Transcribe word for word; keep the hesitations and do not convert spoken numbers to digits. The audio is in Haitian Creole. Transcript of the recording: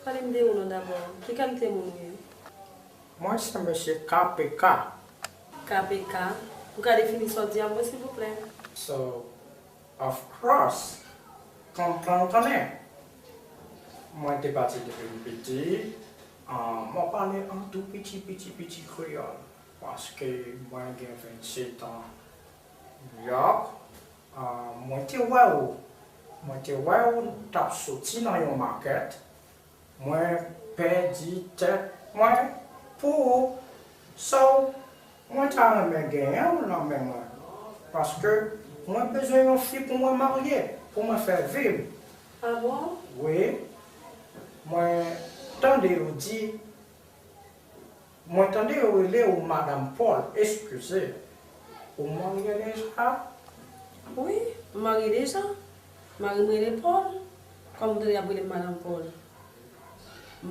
Pale m de ou non dabò. Ki kalite moun ou ye? Mwen se mesye K P K. K P K. Ou ka defini sa w di a mwen, silvouplè? So, of course, kon, kon, konnen. Mwen te pati depi m piti. Ah, mwen pale an tou piti, piti, piti kreyòl. Paske mwen gen vennsetan. Yòk, ah, mwen te wè ou. Mwen te wè ou t ap soti nan yon makèt. Mwen pèdi tèt mwen pou ou. So, mwen ta renmen genyen w nan men mwen. Paske mwen bezwen yon fi pou mwen marye, pou mwen fè viv. Ah bon? Wi, mwen tande yo di, mwen tande yo rele ou Madanm Paul, eskize. Ou marye deja? Wi, m marye deja. Mari m rele Paul. Kòman w tande y ap rele m Madanm Paul?